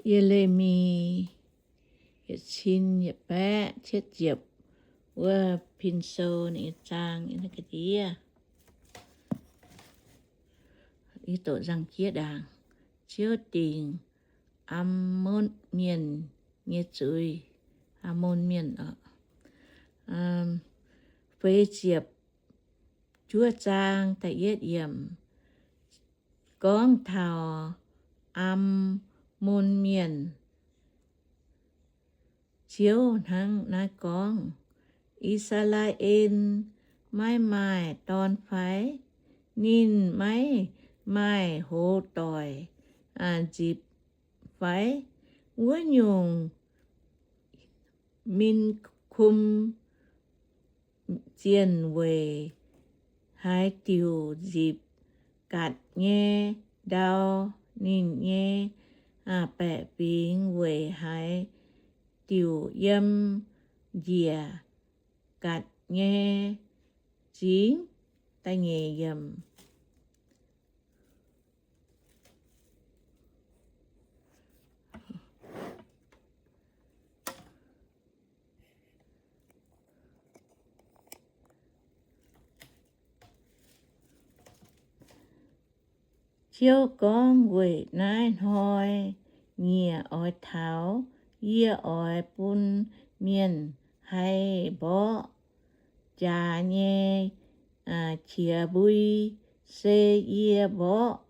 Ye^le^mi yietc cin yietc baeqv cietv ziepc wuov pin sou ninh nyei zaang yiem naaiv ga'ndiev. Yie doqc nzangc-jieqv ndaangc. Ziouv dingc Ammon Mienh nyei zuiz. Ammon Mienh oc. Feix ziepc juov zaang da'yietv yiemc gorngv taux Ammon Mienh. Ziouv hnangv naaiv gorngv, I^saa^laa^en maiv maaih dorn fai? Ninh maiv maaih hoz doic nzipc fai? Wuov nyungc min kum zienh weic haaix diuc nzipc gatc nyei ndau? Ninh nyei baeqc fingx weic haaix diuc yiem njiec gatc nyei zingx? Da'nyeic yiemc. Ziouv gorngv, weic naaiv hnoi nyiec oix taux, yie oix bun mienh haih mborqv jaax nyei qiex mbui, se yie mborqv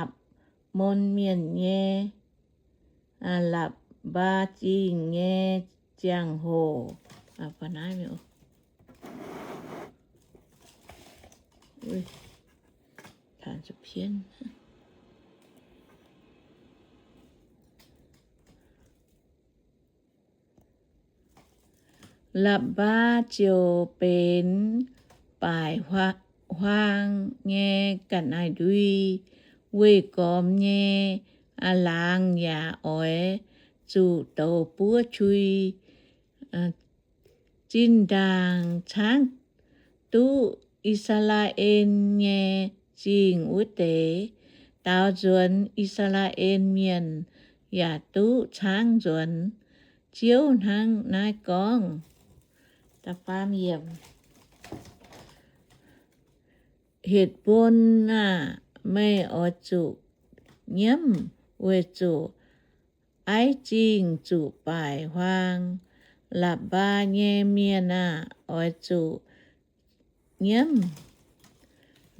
Apc^mon Mienh nyei Lapc^mbaa Zingh nyei ziangh hoc. Lapc^mbaa ziouc benx baaic huaang nyei ga'naaiv-ndui. Weih gormx nyei laangz yaac oix zuqc douz buov qui. Zinh ndaangc caangv duqv I^saa^laa^en nyei zingh wuov deix, daaux nzuonx I^saa^laa^en Mienh yaac duqv caangv nzuonx. Ziouv hnangv naaiv gorngv. Hetc^mbon aah! Meih oix zuqc nyiemv weic zuqc Aiv Zingh zuqc baaic huaang. Lapc^mbaa nyei mienh aah! Oix zuqc nyiemv.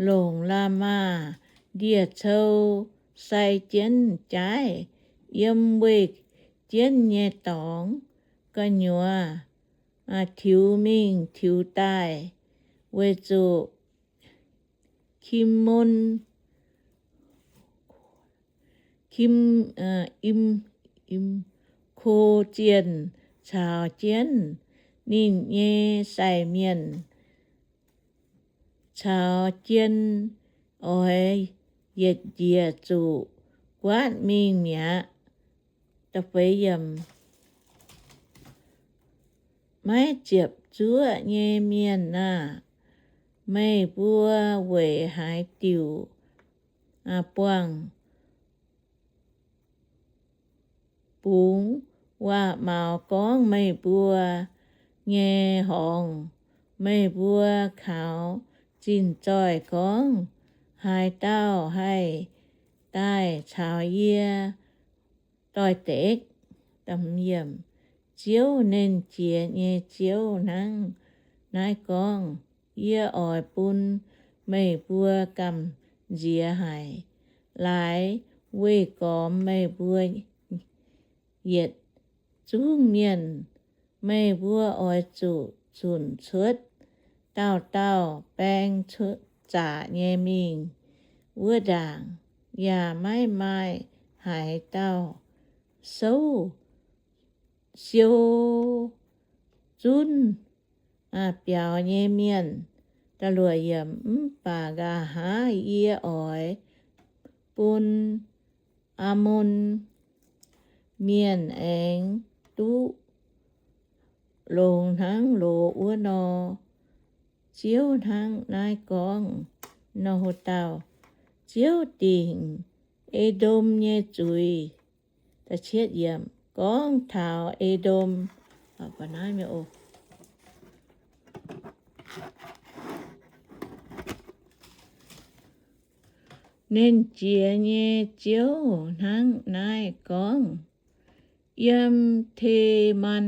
Longc la'maah ndie-cou sai jienv jaaiv, yiem weih jienv nyei dorngx gu'nyuoz tiux mingh tiux daaih, weic zuqc Kim^mon, Kim, Im, Im^ko Zienh caux jienv ninh nyei sai mienh caux jien oix yietc njiec zuqc guaatv mingh mi'aqv. Maiv ziepc zuoqv nyei mienh aah! Meih mbuo weic haaix diuc buangh bungx waac-maux gorngv meih mbuo nyei horngz? Meih mbuo kaux zinh zoih gorngv, haaix dauh haih daaih caux yie doix-dekc? Ziouv, Nernh Jiex nyei Ziouv, hnangv naaiv gorngv, Yie oix bun meih mbuo gamh nziex haic, laaix weih gormx meih mbuo yietc zungv mienh. Meih mbuo oix zuqc zunc cuotv dauh dauh baeng zaqc nyei mingh wuov ndaangc, yaac maiv maaih haaix dauh souv siou zunv biaux nyei mienh. Mv baac nqa'haav yie oix bun Aamon Mienh aengx duqv longx hnangv loz wuov nor. Ziouv hnangv naaiv gorngv. Nor haaix dauh Ziouv dingc E^ndom nyei zuiz. Gorngv taux E^ndom, Nernh Jiex nyei Ziouv hnangv naaiv gorngv, Yiem Teman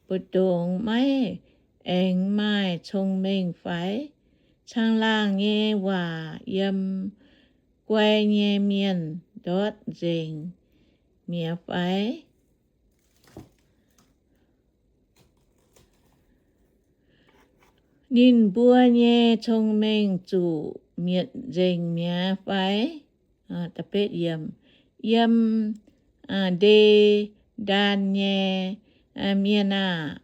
mbu'ndongx maiv aengx maaih cong-mengh fai? Caangh laangh nyei waac yiem guai nyei mienh ndortv nzengc mi'aqv fai? Ninh mbuo nyei cong-mengh zuqc mietc nzengc mi'aqv fai? Yiem Nde^ndaan nyei mienh aah!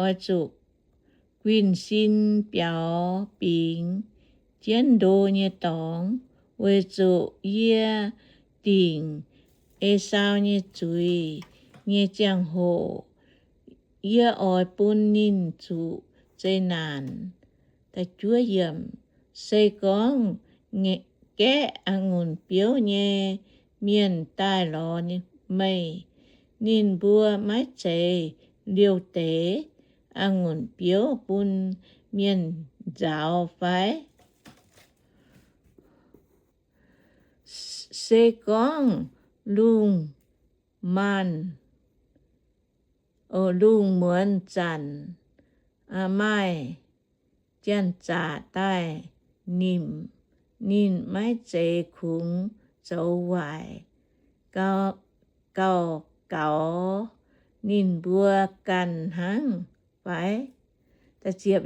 Oix zuqc guinh sin biaux bingx jienv ndo nyei dorngx, weic zuqc yie dingc Esaau nyei zuiz nyei ziangh hoc, yie oix bun ninh zuqc zeqc naanc. Se gorngv gaeqv a'ngunc biouv nyei mienh daaih lorz meih, ninh mbuo maiv zeiz liouh deix a'ngunc biouv bun mienh nzaaux fai? Se gorngv lungh maanz, lungh muonz zanc maaih janx-zaqc daaih nimc, ninh maiv zeiz kungx zoux waaic gauh gaux ninh mbuo ganh hnangv fai? Mv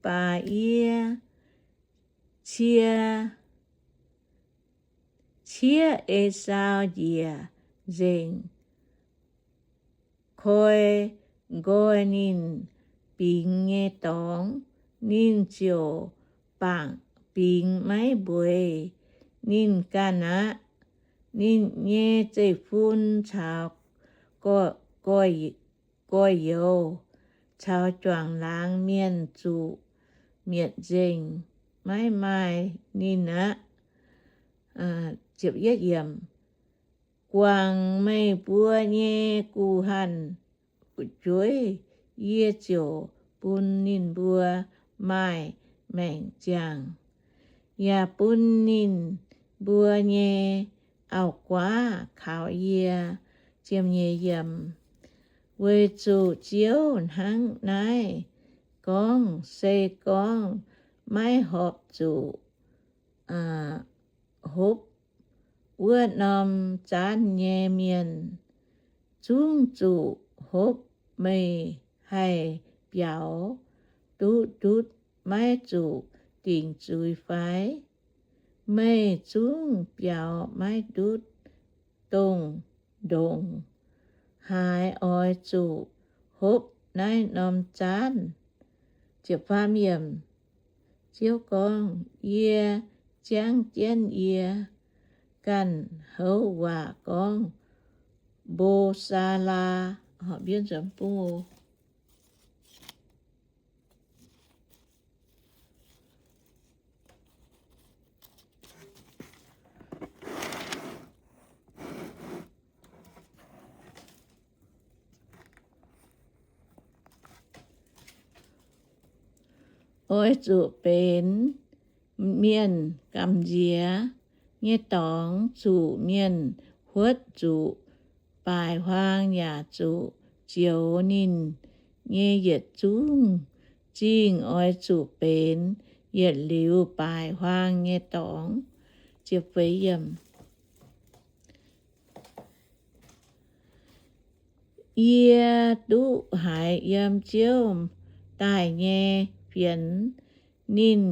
baac yie cie, ciev Esaau njiec nzengc, koi nqoi ninh bingx nyei dorngx. Ninh ziouc bangc bingx maiv mbueiz ninh ganh aqv. Ninh nyei zeiv-fun caux gorx-youz caux juangc laangz mienh zuqc mietc nzengc, maiv maaih ninh aqv. Guangc meih mbuo nyei guh hanh fu'jueiv, yie ziouc bun ninh mbuo maaih maengc ziangh, yaac bun ninh mbuo nyei auv-guaav kaux yie. Ziemh nyeic yiem, weic zuqc Ziouv hnangv naaiv gorngv, se gorngv maiv horpc zuqc hopv wuov norm zaanv nyei mienh, zungv zuqc hopv. Meih haih biaux duqv ndutv maiv zuqc dingc zuiz fai? Meih zungv biaux maiv ndutv dongh ndongc haaix oix zuqc hopv naaiv norm zaanv. Ziouv gorngv, Yie ziangv jienv yie ganh houv waac gorngv, Mbo^saa^laa. Oix zuqc benx mienh gamh nziex nyei dorngx, zuqc mienh huotv zuqc baaic huaang yaac zuqc zioux ninh nyei yietc zungv zingh oix zuqc benx yietc liuz baaic huaang nyei dorngx. Yie duqv haiz yiem Ziouv daaih nyei fienx. Ninh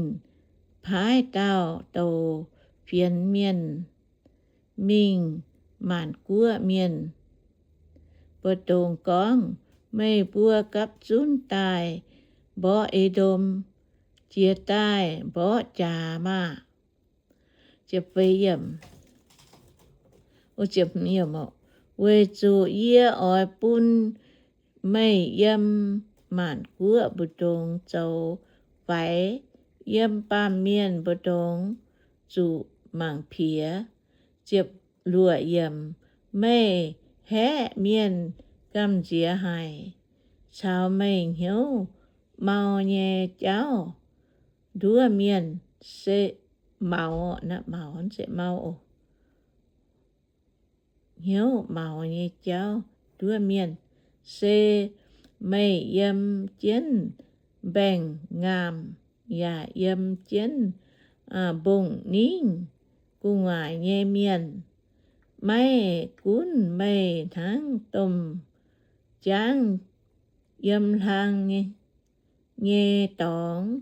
paaiv dauh douc fienx mienh mingh maanc guoqv mienh mbu'ndongx gorngv, Meih mbuo gapv zunv daaih mborqv E^ndom, jiez daaih mborqv jaax maah! Weic zuqc yie oix bun meih yiem maanc guoqv mbu'ndongx zoux faix, yiem baamh mienh mbu'ndongx zuqc mangc piex. Ziepc luoqc yiem, Meih haeqv mienh gamh nziex haic, caux meih hnyouv mau nyei jauv nduov mienh se maux, maux, maux, hnyouv maux nyei jauv nduov mienh, se meih yiem jienv mbaengx-ngaamh yaac yiem jienv mbong-ningv gu'nguaaic nyei mienh. Maiv gunv meih hnangv domh jaangv yiem hlang nyei dorngx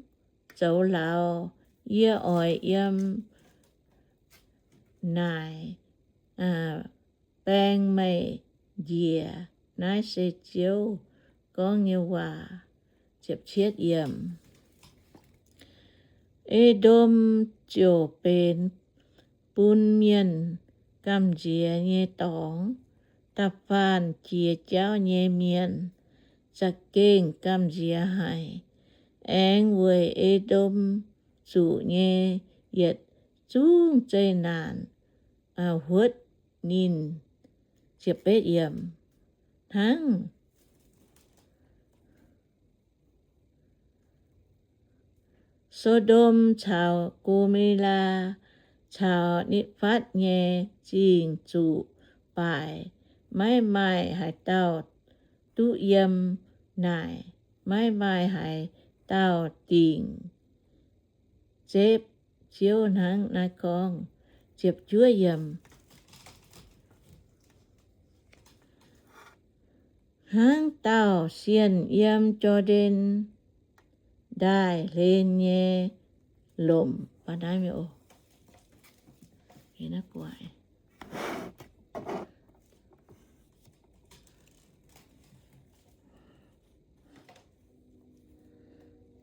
zoux lauz, yie oix yiem naaic baeng meih njiec. Naaiv se Ziouv gorngv nyei waac. E^ndom ziouc benx bun mienh gamh nziex nyei dorngx. Da'faanh jiex jauv nyei mienh za'gengh gamh nziex haic. Aengx weic E^ndom zuqc nyei yietc zungv zeqc naanc huotv ninh. Hnangv So^ndom caux Go^me^laa caux Nitv^fatv nyei zingh zuqc baaic, maiv maaih haaix dauh duqv yiem naaic, maiv maaih haaix dauh dingc zepv. Ziouv hnangv naaiv gorngv. Hnangv dauh sienh yiem Jor^ndaen Ndaaih hlen nyei lomc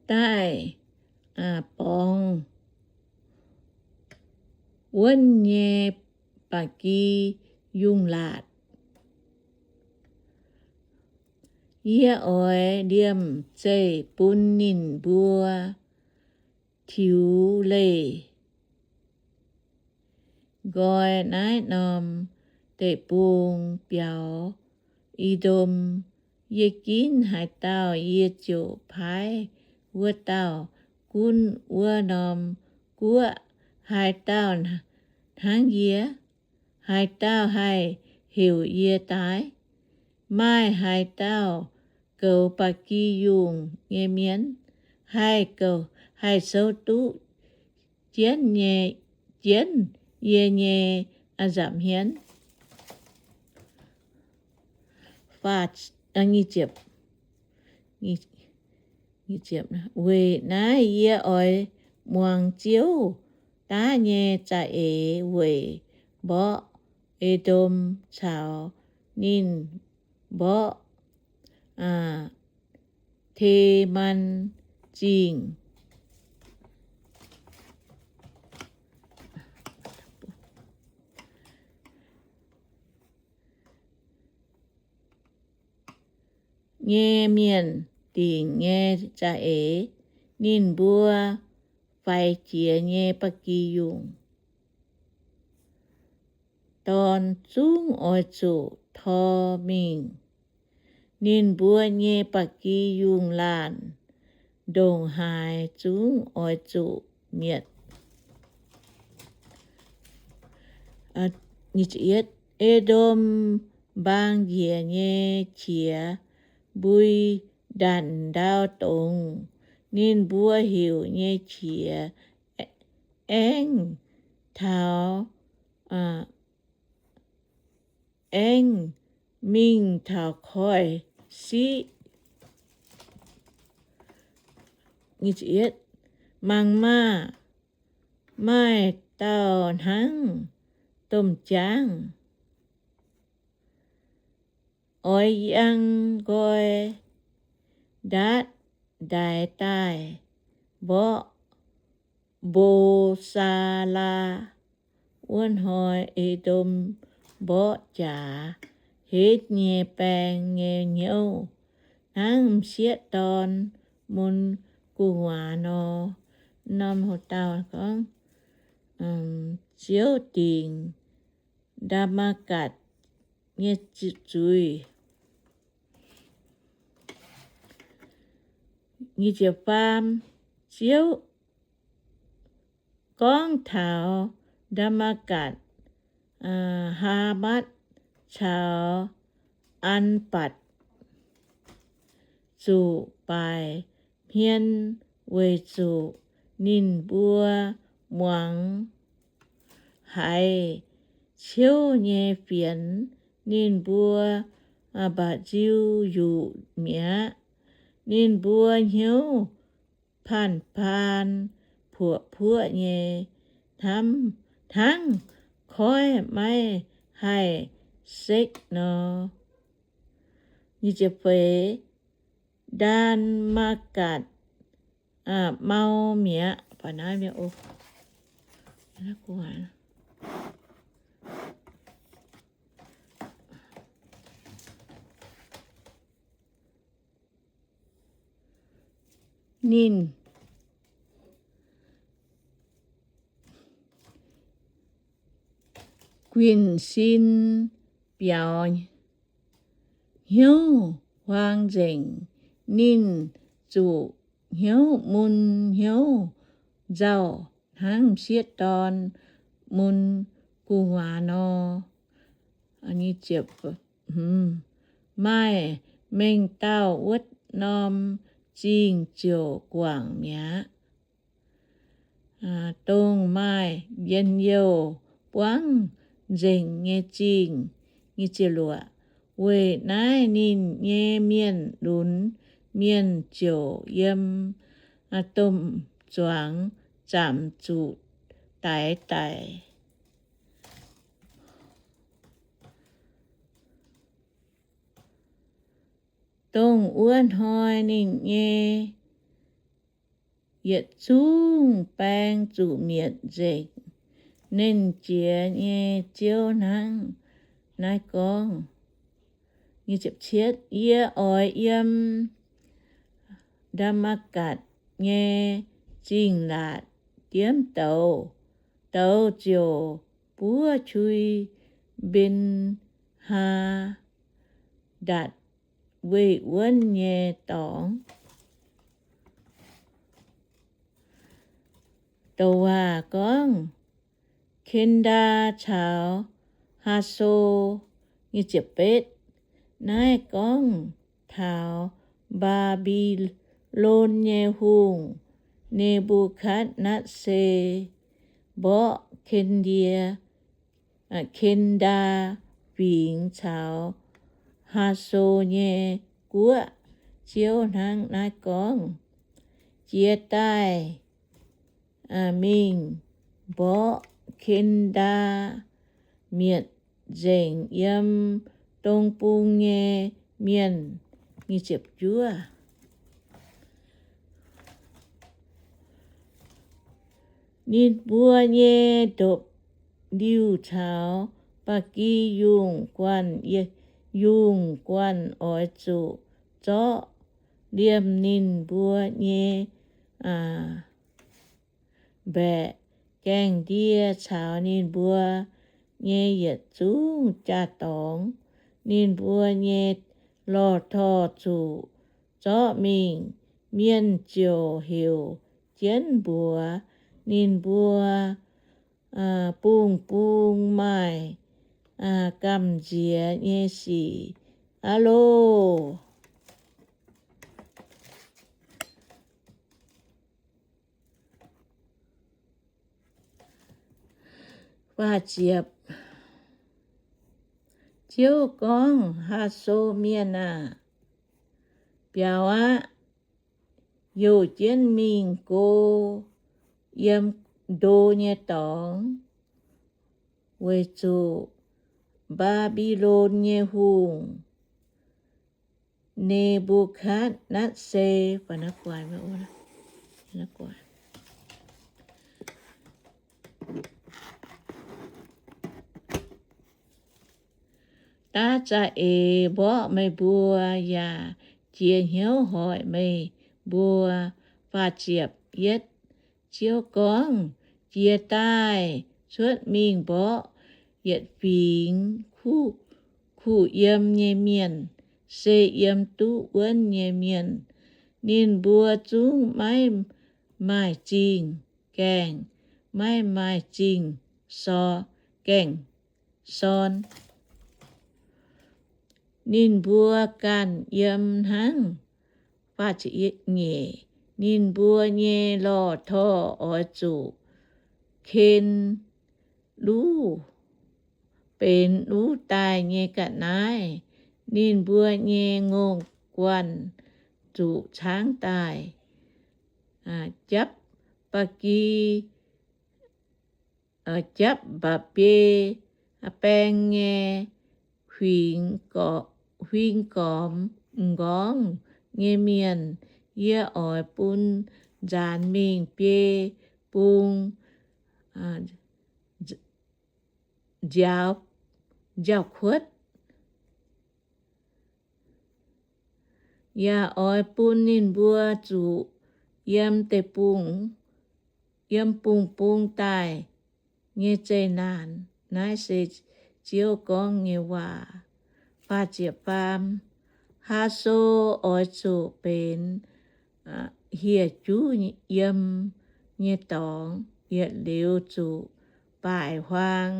daaih borngz wuonv nyei ba'gi yungh laatc. Yie oix liemh zeih bun ninh mbuo tiux leih nqoi naaiv norm deic-bung biaux E^ndom. Yie ginv haaix dauh, yie ziouc paaiv wuov dauh gunv wuov norm guoqv. Haaix dauh hnangv yie? Haaix dauh haih heuc yie daaih? Maaih haaix dauh goux ba'gi yungh nyei mienh haih, haih souv duqv jienv nyei, jienv yie nyei a'nzapc hmien? Weic naaiv yie oix muangx Ziouv daav nyei za'eix weic mborqv E^ndom caux ninh mborqv Teman Zingh nyei mienh dingc nyei za'eix. Ninh mbuo faix jiex nyei ba'gi yungh dorn zungv oix zuqc tor mingh. Ninh mbuo nyei ba'gi yungh laanh ndongc haaix zungv oix zuqc mietc. E^ndom mbaang njiec nyei qiex mbui ndanc ndau dongz. Ninh mbuo heuc nyei qiex aengv taux, aengv mingh taux koiv-siqv. Mangc maah! Maaih dauh hnangv domh jaangv oix yangh nqoi ndaatv ndaix daaih mborqv Mbo^saa^laa. Wuov hnoi E^ndom mborqv jaax henv nyei baeng nyei hnyouv hnangv m'sieqv dorn mun gu'nguaaz nor. Norm hoc dauh gorngv, Ziouv dingc Ndaa^matv^gatc nyei zuiz. Ziouv gorngv taux Ndaa^matv^gatc, Haamatv caux Anpatc zuqc baaic hmien weic zuqc ninh mbuo muangx haiz ciouv nyei fienx. Ninh mbuo mba'nziu yuqc mi'aqv. Ninh mbuo hnyouv paan-paan puoqv-puoqv nyei, hnangv koiv maiv haih sekv nor. Ndaa^matv^gatc mau mi'aqv. Ninh guinh sin biaux hnyouv huaang nzengc. Ninh zuqc hnyouv mun hnyouv nzauh hnangv m'sieqv dorn mun gu'nguaaz nor. Maaih mengh dauh wuov norm zingh ziouc guangc mi'aqv. Dongh maaih njien-youh buangv nzengc nyei zingh. Weic naaiv ninh nyei mienh lunx mienh ziouc yiem domh zuangx zaamc zuqc daix daic. Dongh wuov hnoi ninh nyei yietc zungv baeng zuqc mietc nzengc. Nernh Jiex nyei Ziouv hnangv naaiv gorngv. Yie oix yiem Ndaa^matv^gatc nyei zingh laatc diemv douz. Douz ziouc buov qui Mben^haa^ndatc weih wuonv nyei dorngx. Douc waac gorngv Ken^ndaa caux Haaso. Naaiv gorngv taux Mbaa^mbi^lon nyei hungh, Ne^mbu^katv^netv^saa, mborqv Ken^ndie, Ken^ndaa Fingx caux Haaso nyei guoqv. Ziouv hnangv naaiv gorngv, Jiez daaih mingh mborqv Ken^ndaa mietc nzengc yiem dong bung nyei mienh. Ninh mbuo nyei ndopv-liuh caux ba'gi yungh guanh, yungh guanh oix zuqc zorqv liemh ninh mbuo nyei mbaeqc, gaengh ndie caux ninh mbuo nyei yietc zungv jaa-dorngx. Ninh mbuo nyei lorh torh zuqc zorqv mingh. Mienh ziouc heuc jienv mbuox ninh mbuo bung-bung maaih gamh nziex nyei sic. Aa loh! Ziouv gorngv, Haaso Mienh aah! Biaux aqv. Youh jienv mingh go yiem ndo nyei dorngx, weic zuqc Mbaa^mbi^lon nyei hungh, Ne^mbu^katv^netv^saa, daav za'eix mborqv meih mbuo yaac jiex hnyouv hoic meih mbuo. Faah ziepc yietv. Ziouv gorngv, Jiez daaih cuotv mingh mborqv yietc fingx kuv, kuh yiem nyei mienh, se yiem duqv wuonv nyei mienh. Ninh mbuo zungv maiv maaih zingh gaengh, maiv maaih zingh so, gaengh sorn. Ninh mbuo ganh yiem hnangv. Nyeic, ninh mbuo nyei lorh torh oix zuqc ken luv, benx luv daaih nyei ga'naaiv. Ninh mbuo nyei ngongh guanh zuqc caangv daaih, japv ba'gi, japv mba'biei baeng nyei huing gormx m'nqorngv nyei mienh. Yie oix bun nzaanx mingh biei bung nziaaux, nziaaux-kuotv. Yaac oix bun ninh mbuo zuqc yiem deic-bung, yiem bung-bung daaih nyei zeqc naanc. Naaiv se Ziouv gorngv nyei waac. Faah ziepc faam, Haaso oix zuqc benx hieh juv yiem nyei dorngx, yietc liuz zuqc baaic huaang,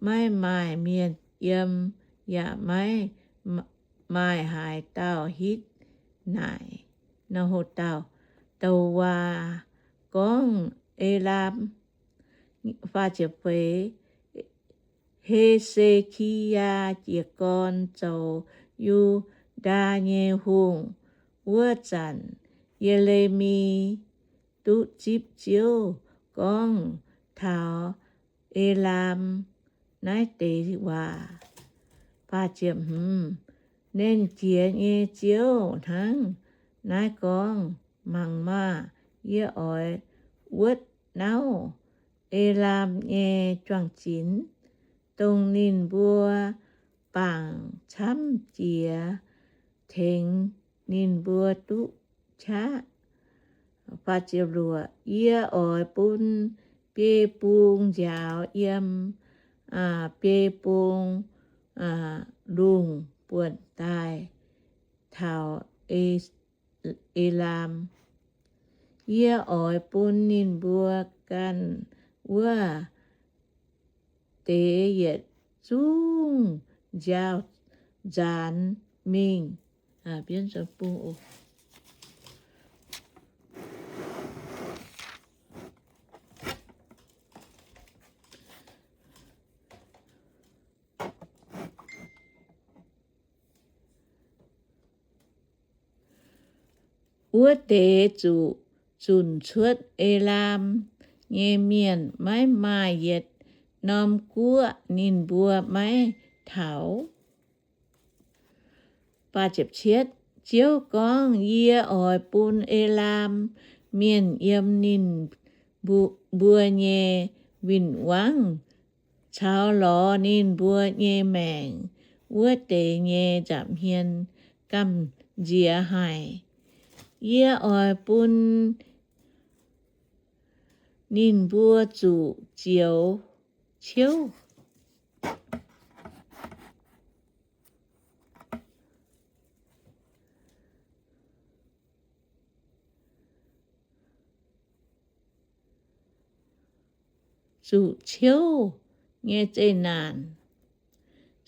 maiv maaih mienh yiem, yaac maiv maaih haaix dauh hitv naaic. Nor haaix dauh douc waac gorngv Elaam. He^se^ki^yaa jiez gorn zoux Yu^ndaa nyei hungh wuov zanc, Ye^le^mi duqv zipv Ziouv gorngv taux Elaam naaiv deix waac. Nernh Jiex nyei Ziouv hnangv naaiv gorngv, Mangc maah! Yie oix wuotv nauv Elaam nyei juang-zinx, dongh ninh mbuo bangc camv jiex, tengx ninh mbuo duqv qaqv. Yie oix bun biei bung nziaaux yiem biei bung lungh buonc daaih taux Elaam. Yie oix bun ninh mbuo ganh wuov deix yietc zungv nziaaux nzaanx mingh. Wuov deix zuqc zunc cuotv Elaam nyei mienh maiv maaih yietc norm guoqv ninh mbuo maiv taux. Ziouv gorngv, Yie oix bun Elaam Mienh yiem ninh mbuo nyei win-wangv caux lorz ninh mbuo nyei maengc wuov deix nyei nza'hmien gamh nziex haic. Yie oix bun ninh mbuo zuqc zioux ciouv, zuqc ciouv nyei zeqc naanc,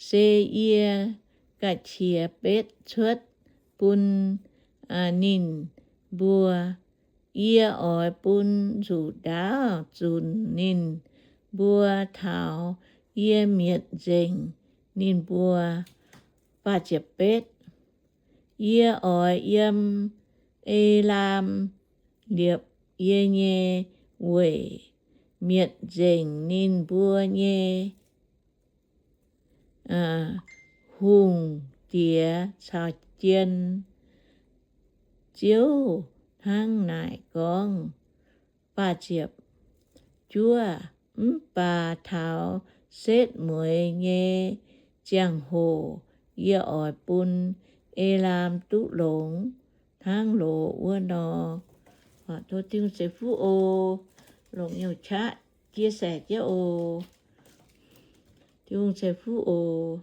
se yie ga'qiex betv cuotv bun ninh mbuo. Yie oix bun nzuqc ndaauv zunc ninh mbuo taux yie mietc nzengc ninh mbuo. Yie oix yiem Elaam liepc yie nyei weic mietc nzengc ninh mbuo nyei hungh diex caux jien. Ziouv hnangv naaic gorngv. Mv baac taux setv mueiz nyei ziangh hoc yie oix bun Elaam duqv longx hnangv loz wuov nor. Tov Tin-Hungh ceix fuqv oc. Longc nyungc qaqv chia sẻ jienv oc. Tin-Hungh ceix fuqv oc.